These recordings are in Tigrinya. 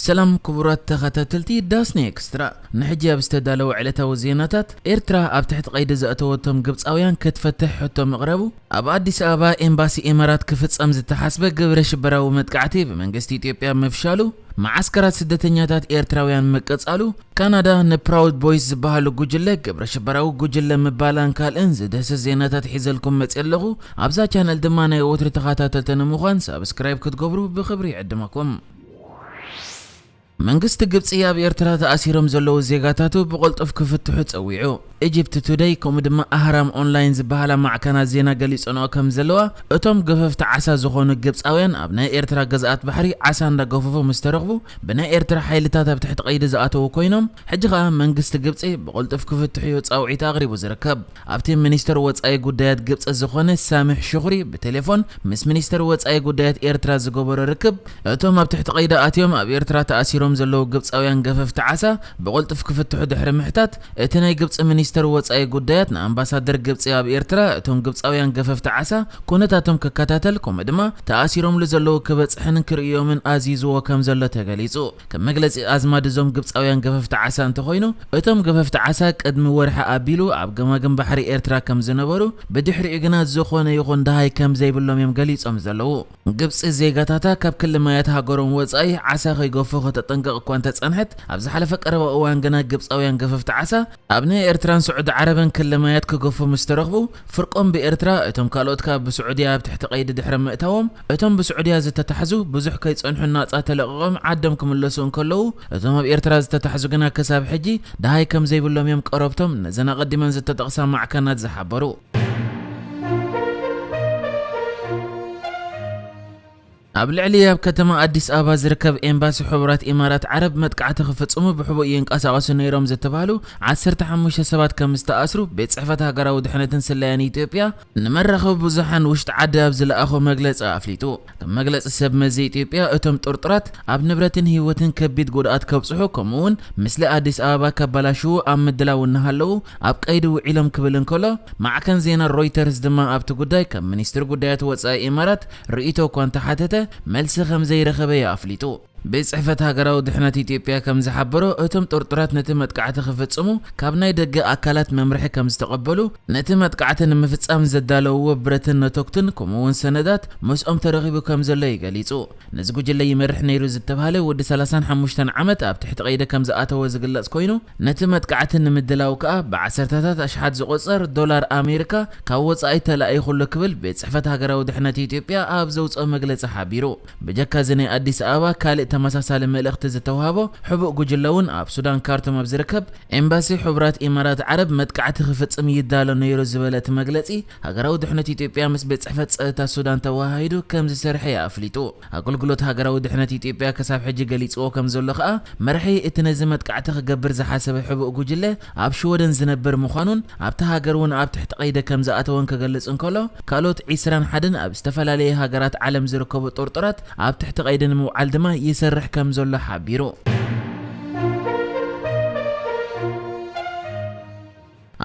ሰላም ክቡራት ተኸታተልቲ ዳስኒ ኤክስትራ፣ ንሕጂ ኣብ ዝተዳለወ ዕለታዊ ዜናታት፣ ኤርትራ ኣብ ትሕቲ ቀይዲ ዘእተወቶም ግብጻውያን ክትፈትሕ ሕቶ ምቕረቡ፣ ኣብ ኣዲስ ኣበባ ኤምባሲ ኢማራት ክፍጸም ዝተሓስበ ግብረ ሽበራዊ መጥቃዕቲ ብመንግስቲ ኢትዮጵያ ምፍሻሉ፣ መዓስከራት ስደተኛታት ኤርትራውያን ምቅጻሉ፣ ካናዳ ንፕራውድ ቦይስ ዝበሃሉ ጉጅለ ግብረ ሽበራዊ ጉጅለ ምባላን ካልእን ዝድህስስ ዜናታት ሒዘልኩም መጽየ ኣለኹ። ኣብዛ ቻነል ድማ ናይ ወትሩ ተኸታተልቲ ንምዃን ሳብስክራይብ ክትገብሩ ብኽብሪ ይዕድመኩም። መንግስቲ ግብጺ ኣብ ኤርትራ ተኣሲሮም ዘለዉ ዜጋታቱ ብቕልጡፍ ክፍትሑ ጸዊዑ። ኢጅፕት ቱደይ ከምኡ ድማ ኣህራም ኦንላይን ዝበሃላ ማዕከናት ዜና ገሊጸንኦ ከም ዘለዋ፣ እቶም ገፈፍቲ ዓሳ ዝኾኑ ግብጻውያን ኣብ ናይ ኤርትራ ገዝኣት ባሕሪ ዓሳ እንዳገፈፉ ምስ ተረኽቡ፣ ብናይ ኤርትራ ሓይልታት ኣብ ትሕቲ ቀይዲ ዝኣተዉ ኮይኖም፣ ሕጂ ኸኣ መንግስቲ ግብጺ ብቕልጡፍ ክፍትሑ እዩ ጻውዒት ኣቕሪቡ ዝርከብ። ኣብቲ ሚኒስተር ወጻኢ ጉዳያት ግብጺ ዝኾነ ሳምሕ ሽኹሪ ብቴሌፎን ምስ ሚኒስተር ወጻኢ ጉዳያት ኤርትራ ዝገበሮ ርክብ፣ እቶም ኣብ ትሕቲ ቀይዲ ኣትዮም ኣብ ኤርትራ ተኣሲሮም ዘለዉ ግብጻውያን ገፈፍቲ ዓሳ ብቕልጡፍ ክፍትሑ ድሕሪ ምሕታት፣ እቲ ናይ ግብጺ ሚኒስተር ወጻኢ ጉዳያት ንኣምባሳደር ግብጺ ኣብ ኤርትራ፣ እቶም ግብጻውያን ገፈፍቲ ዓሳ ኩነታቶም ክከታተል፣ ከምኡ ድማ ተኣሲሮምሉ ዘለዉ ክበጽሕን ክርእዮምን ኣዚዝዎ ከም ዘሎ ተገሊጹ። ከም መግለጺ ኣዝማድ እዞም ግብጻውያን ገፈፍቲ ዓሳ እንተኾይኑ፣ እቶም ገፈፍቲ ዓሳ ቅድሚ ወርሒ ኣቢሉ ኣብ ገማግም ባሕሪ ኤርትራ ከም ዝነበሩ፣ ብድሕሪኡ ግና ዝኾነ ይኹን ደሃይ ከም ዘይብሎም እዮም ገሊጾም ዘለዉ። ግብጺ ዜጋታታ ካብ ክሊ ማያት ሃገሮም ወጻኢ ዓሳ ከይገፉ ከተጠንቅቕ እኳ እንተጸንሐት፣ ኣብ ዝሓለፈ ቀረባ እዋን ግና ግብጻውያን ገፈፍቲ ዓሳ ኣብ ናይ ኤርትራን ስዑዲ ዓረብን ክሊ ማያት ክገፉ ምስ ተረኽቡ፣ ፍርቆም ብኤርትራ፣ እቶም ካልኦት ከኣ ብስዑድያ ኣብ ትሕቲ ቀይዲ ድሕሪ ምእታዎም፣ እቶም ብስዑድያ ዝተታሕዙ ብዙሕ ከይጸንሑ ናጻ ተለቒቖም ዓዶም ክምለሱ እንከለዉ፣ እቶም ኣብ ኤርትራ ዝተታሕዙ ግና ክሳብ ሕጂ ደሃይ ከም ዘይብሎም እዮም ቀረብቶም ነዘን ኣቐዲመን ዝተጠቕሳ ማዕከናት ዝሓበሩ። ኣብ ልዕሊ ኣብ ከተማ ኣዲስ ኣበባ ዝርከብ ኤምባሲ ሕቡራት ኢማራት ዓረብ መጥቃዕቲ ክፍጽሙ ብሕቡእ ይንቀሳቐሱ ነይሮም ዝተባህሉ ዓሰርተ ሓሙሽተ ሰባት ከም ዝተኣስሩ ቤት ጽሕፈት ሃገራዊ ድሕነትን ስለያን ኢትዮጵያ ንመራኸቢ ብዙሓን ውሽጢ ዓዲ ኣብ ዝለኣኾ መግለጺ ኣፍሊጡ። ከም መግለጺ ሰብ መዚ ኢትዮጵያ፣ እቶም ጥርጡራት ኣብ ንብረትን ህይወትን ከቢድ ጉድኣት ከብጽሑ፣ ከምኡ እውን ምስሊ ኣዲስ ኣበባ ከባላሽዉ ኣብ ምድላው እናሃለዉ፣ ኣብ ቀይዲ ውዒሎም ክብል እንከሎ፣ ማዕከን ዜና ሮይተርስ ድማ ኣብቲ ጉዳይ ካብ ሚኒስትሪ ጉዳያት ወጻኢ ኢማራት ርእይቶ እኳ እንተሓተተ፣ መልሲ ከም ዘይረኸበ እዩ ኣፍሊጡ። ቤት ጽሕፈት ሃገራዊ ድሕነት ኢትዮጵያ ከም ዝሓበሮ፣ እቶም ጥርጡራት ነቲ መጥቃዕቲ ክፍጽሙ ካብ ናይ ደገ ኣካላት መምርሒ ከም ዝተቐበሉ፣ ነቲ መጥቃዕቲ ንምፍጻም ዘዳለውዎ ብረትን ነቶክትን ከምኡ እውን ሰነዳት ምስኦም ተረኺቡ ከም ዘሎ እዩ ገሊጹ። ነዚ ጉጅለ ይመርሕ ነይሩ ዝተባህለ ወዲ ሰላሳን ሓሙሽተን ዓመት ኣብ ትሕቲ ቀይዲ ከም ዝኣተወ ዝግለጽ ኮይኑ፣ ነቲ መጥቃዕቲ ንምድላው ከኣ ብዓሰርተታት ኣሽሓት ዝቑጸር ዶላር ኣሜሪካ ካብ ወጻኢ ተላኢኹ ኣሎ ክብል ቤት ጽሕፈት ሃገራዊ ድሕነት ኢትዮጵያ ኣብ ዘውጽኦ መግለጺ ሓቢሩ። ብጀካ እዚ ናይ ኣዲስ ኣበባ ካልእ ተመሳሳሊ መልእኽቲ ዝተዋህቦ ሕቡእ ጉጅለ እውን ኣብ ሱዳን ካርቱም ኣብ ዝርከብ ኤምባሲ ሕቡራት ኢማራት ዓረብ መጥቃዕቲ ክፍጽም ይዳሎ ነይሩ ዝበለ እቲ መግለጺ፣ ሃገራዊ ድሕነት ኢትዮጵያ ምስ ቤት ጽሕፈት ጸጥታ ሱዳን ተወሃሂዱ ከም ዝሰርሐ እዩ ኣፍሊጡ። ኣገልግሎት ሃገራዊ ድሕነት ኢትዮጵያ ክሳብ ሕጂ ገሊጽዎ ከም ዘሎ ከኣ፣ መራሒ እቲ ነዚ መጥቃዕቲ ክገብር ዝሓሰበ ሕቡእ ጉጅለ ኣብ ሽወደን ዝነብር ምዃኑን ኣብታ ሃገር እውን ኣብ ትሕቲ ቀይዲ ከም ዝኣተወን ክገልጽ እንከሎ፣ ካልኦት ዒስራን ሓደን ኣብ ዝተፈላለየ ሃገራት ዓለም ዝርከቡ ጥርጡራት ኣብ ትሕቲ ቀይዲ ንምውዓል ድማ ይሰርሕ ከም ዘሎ ሓቢሩ።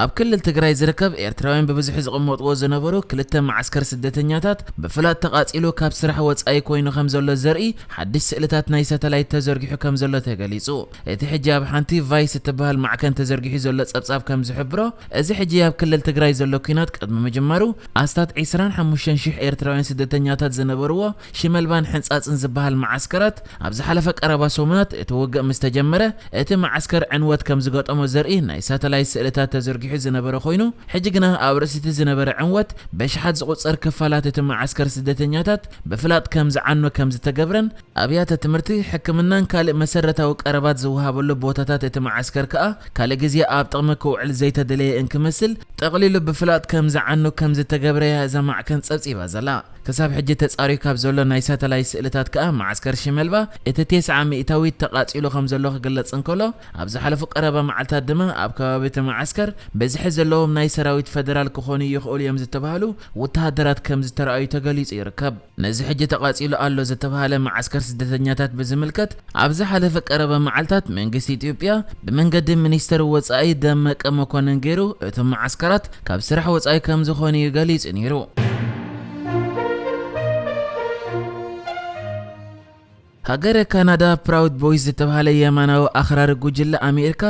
ኣብ ክልል ትግራይ ዝርከብ ኤርትራውያን ብብዝሒ ዝቕመጥዎ ዝነበሩ ክልተ መዓስከር ስደተኛታት ብፍላጥ ተቓጺሉ ካብ ስራሕ ወጻኢ ኮይኑ ከም ዘሎ ዘርኢ ሓድሽ ስእልታት ናይ ሳተላይት ተዘርጊሑ ከም ዘሎ ተገሊጹ። እቲ ሕጂ ኣብ ሓንቲ ቫይስ እትበሃል ማዕከን ተዘርጊሑ ዘሎ ጸብጻብ ከም ዝሕብሮ፣ እዚ ሕጂ ኣብ ክልል ትግራይ ዘሎ ኲናት ቅድሚ ምጅማሩ ኣስታት ዒስራን ሓሙሽተን ሽሕ ኤርትራውያን ስደተኛታት ዝነበርዎ ሽመልባን ሕንጻጽን ዝበሃል መዓስከራት ኣብ ዝሓለፈ ቀረባ ሰሙናት እቲ ውግእ ምስ ተጀመረ፣ እቲ መዓስከር ዕንወት ከም ዝገጠሞ ዘርኢ ናይ ሳተላይት ስእልታት ተዘርጊሑ ዝነበረ ኮይኑ፣ ሕጂ ግና ኣብ ርእሲ እቲ ዝነበረ ዕንወት በሽሓት ዝቑጸር ክፋላት እቲ መዓስከር ስደተኛታት ብፍላጥ ከም ዝዓኑ ከም ዝተገብረን፣ ኣብያተ ትምህርቲ፣ ሕክምናን ካልእ መሰረታዊ ቀረባት ዝወሃበሉ ቦታታት እቲ መዓስከር ከኣ ካልእ ግዜ ኣብ ጥቕሚ ክውዕል ዘይተደለየ እንክመስል፣ ጠቕሊሉ ብፍላጥ ከም ዝዓኑ ከም ዝተገብረ እያ እዛ ማዕከን ጸብጺባ ዘላ። ክሳብ ሕጂ ተጻርዩ ካብ ዘሎ ናይ ሳተላይት ስእልታት ከኣ፣ መዓስከር ሽመልባ እቲ ተስዓ ሚእታዊት ተቓጺሉ ከም ዘሎ ክግለጽ እንከሎ፣ ኣብ ዝሓለፉ ቀረባ መዓልታት ድማ ኣብ ከባቢ እቲ መዓስከር ብዝሒ ዘለዎም ናይ ሰራዊት ፈደራል ክኾኑ ይኽእሉ እዮም ዝተባህሉ ወተሃደራት ከም ዝተረኣዩ ተገሊጹ ይርከብ። ነዚ ሕጂ ተቓጺሉ ኣሎ ዝተባህለ መዓስከር ስደተኛታት ብዝምልከት፣ ኣብ ዝሓለፈ ቀረባ መዓልታት መንግስቲ ኢትዮጵያ ብመንገዲ ሚኒስተር ወጻኢ ደመቀ መኮንን ገይሩ እቶም መዓስከራት ካብ ስራሕ ወጻኢ ከም ዝኾኑ እዩ ገሊጹ ነይሩ። ሃገረ ካናዳ ፕራውድ ቦይስ ዝተባህለ የማናዊ ኣኽራሪ ጉጅለ ኣሜሪካ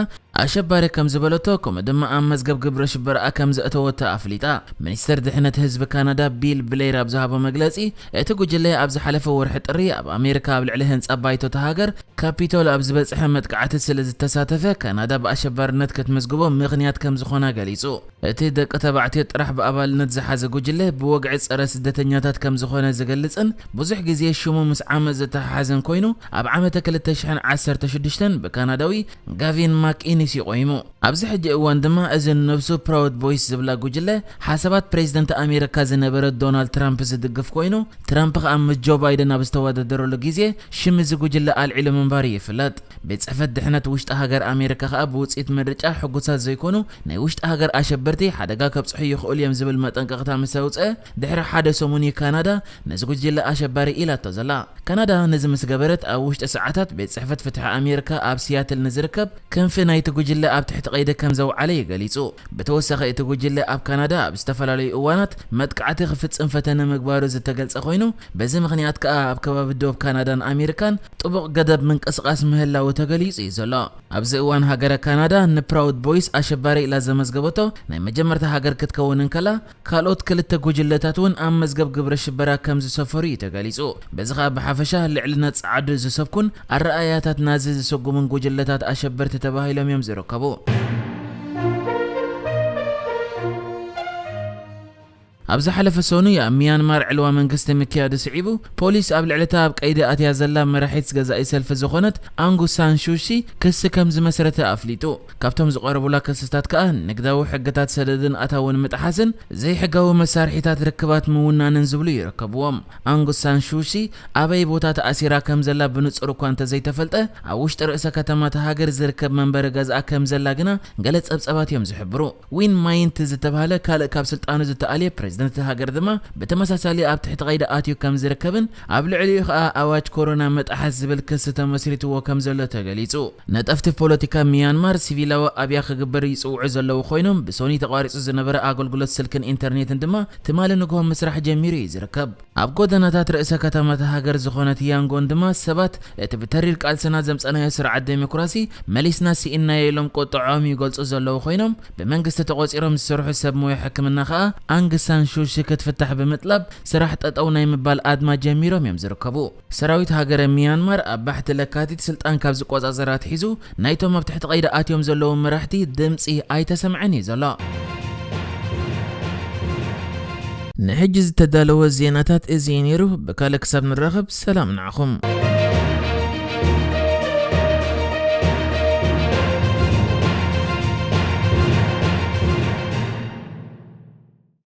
ኣሸባሪ ከም ዝበለቶ፣ ከምኡ ድማ ኣብ መዝገብ ግብረ ሽበራኣ ከም ዘእተወቶ ኣፍሊጣ። ሚኒስተር ድሕነት ህዝቢ ካናዳ ቢል ብሌር ኣብ ዝሃቦ መግለጺ፣ እቲ ጉጅለ ኣብ ዝሓለፈ ወርሒ ጥሪ ኣብ ኣሜሪካ ኣብ ልዕሊ ህንጻ ባይቶ እታ ሃገር ካፒቶል ኣብ ዝበጽሐ መጥቃዕቲ ስለ ዝተሳተፈ፣ ካናዳ ብኣሸባርነት ክትምዝግቦ ምኽንያት ከም ዝኾና ገሊጹ። እቲ ደቂ ተባዕትዮ ጥራሕ ብኣባልነት ዝሓዘ ጉጅለ ብወግዒ ጸረ ስደተኛታት ከም ዝኾነ ዝገልጽን ብዙሕ ግዜ ሽሙ ምስ ዓመጽ ዝተሓሓዘን ኮይኑ፣ ኣብ ዓመተ ክልተ ሽሕን ዓሰርተ ሽዱሽተን ብካናዳዊ ጋቪን ማክኢኒስ ይቆይሙ። ኣብዚ ሕጂ እዋን ድማ እዚ ንነብሱ ፕራውድ ቦይስ ዝብላ ጉጅለ ሓሳባት ፕሬዚደንት ኣሜሪካ ዝነበረ ዶናልድ ትራምፕ ዝድግፍ ኮይኑ፣ ትራምፕ ከኣ ምስ ጆ ባይደን ኣብ ዝተወዳደረሉ ግዜ ሽም እዚ ጉጅለ ኣልዒሉ ምንባሩ ይፍለጥ። ቤት ጽሕፈት ድሕነት ውሽጢ ሃገር ኣሜሪካ ከኣ ብውጽኢት ምርጫ ሕጉሳት ዘይኮኑ ናይ ውሽጢ ሃገር ኣሸበርቲ ሓደጋ ከብጽሑ ይኽእሉ እዮም ዝብል መጠንቀቕታ ምስ ኣውጽአ፣ ድሕሪ ሓደ ሰሙን እዩ ካናዳ ነዚ ጉጅለ ኣሸባሪ ኢላቶ ዘላ። ካናዳ ነዚ ምስ ገበረት፣ ኣብ ውሽጢ ሰዓታት ቤት ጽሕፈት ፍትሒ ኣሜሪካ ኣብ ሲያትል ንዝርከብ ክንፊ ናይቲ ጉጅለ ኣብ ትሕቲ ቀይዲ ከም ዘውዓለ እዩ ገሊጹ። ብተወሳኺ እቲ ጉጅለ ኣብ ካናዳ ኣብ ዝተፈላለዩ እዋናት መጥቃዕቲ ክፍጽም ፈተነ ምግባሩ ዝተገልጸ ኮይኑ፣ በዚ ምኽንያት ከኣ ኣብ ከባቢ ዶብ ካናዳን ኣሜሪካን ጥቡቕ ገደብ ምንቅስቓስ ምህላዉ ተገሊጹ እዩ ዘሎ። ኣብዚ እዋን ሃገረ ካናዳ ንፕራውድ ቦይስ ኣሸባሪ ኢላ ዘመዝገበቶ ናይ መጀመርታ ሃገር ክትከውን እንከላ፣ ካልኦት ክልተ ጉጅለታት እውን ኣብ መዝገብ ግብረ ሽበራ ከም ዝሰፈሩ እዩ ተገሊጹ። በዚ ከኣ ብሓፈሻ ልዕሊ ነጻ ዓዱ ዝሰብኩን ኣረኣእያታት ናዚ ዝስጉሙን ጉጅለታት ኣሸበርቲ ተባሂሎም እዮም ዝርከቡ። ኣብ ዝሓለፈ ሰኑይ ኣብ ሚያንማር ዕልዋ መንግስቲ ምክያዱ ስዒቡ፣ ፖሊስ ኣብ ልዕሊ እታ ኣብ ቀይዲ ኣትያ ዘላ መራሒት ገዛኢ ሰልፊ ዝኾነት ኣንጉ ሳን ሹሺ ክሲ ከም ዝመስረተ ኣፍሊጡ። ካብቶም ዝቐረቡላ ክስታት ከኣ ንግዳዊ ሕግታት ሰደድን ኣታውን ምጥሓስን ዘይሕጋዊ መሳርሒታት ርክባት ምውናንን ዝብሉ ይርከብዎም። ኣንጉ ሳን ሹሺ ኣበይ ቦታ ተኣሲራ ከም ዘላ ብንጹር እኳ እንተዘይተፈልጠ፣ ኣብ ውሽጢ ርእሰ ከተማ እታ ሃገር ዝርከብ መንበሪ ገዝኣ ከም ዘላ ግና ገለ ጸብጸባት እዮም ዝሕብሩ። ዊን ማይንት ዝተባህለ ካልእ ካብ ስልጣኑ ዝተኣልየ ፕሬዚደንት እታ ሃገር ድማ ብተመሳሳሊ ኣብ ትሕቲ ቀይዲ ኣትዩ ከም ዝርከብን ኣብ ልዕሊኡ ከኣ ኣዋጅ ኮሮና መጣሓስ ዝብል ክሲ ተመስሪትዎ ከም ዘሎ ተገሊጹ። ነጠፍቲ ፖለቲካ ሚያንማር ሲቪላዊ ኣብያ ክግበር ይጽውዑ ዘለዉ ኮይኖም፣ ብሶኒ ተቋሪጹ ዝነበረ ኣገልግሎት ስልክን ኢንተርኔትን ድማ ትማሊ ንግሆ ምስራሕ ጀሚሩ እዩ ዝርከብ። ኣብ ጎደናታት ርእሰ ከተማ እታ ሃገር ዝኾነት ያንጎን ድማ ሰባት እቲ ብተሪር ቃልስና ዘምጸናዮ ስርዓት ዴሞክራሲ መሊስና ስኢንናዮ ኢሎም ቁጥዖም ይገልጹ ዘለዉ ኮይኖም፣ ብመንግስቲ ተቖጺሮም ዝሰርሑ ሰብ ሞያ ሕክምና ከኣ ኣንግ ሳን ሹሺ ክትፍታሕ ብምጥላብ ስራሕ ጠጠው ናይ ምባል ኣድማ ጀሚሮም እዮም ዝርከቡ። ሰራዊት ሃገረ ሚያንማር ኣብ ባሕቲ ለካቲት ስልጣን ካብ ዝቆጻጸር ኣትሒዙ ናይቶም ኣብ ትሕቲ ቀይዲ ኣትዮም ዘለዉ መራሕቲ ድምጺ ኣይተሰምዐን እዩ ዘሎ። ንሕጂ ዝተዳለወ ዜናታት እዚ እዩ ነይሩ። ብካልእ ክሳብ ንራኸብ ሰላም ንዓኹም።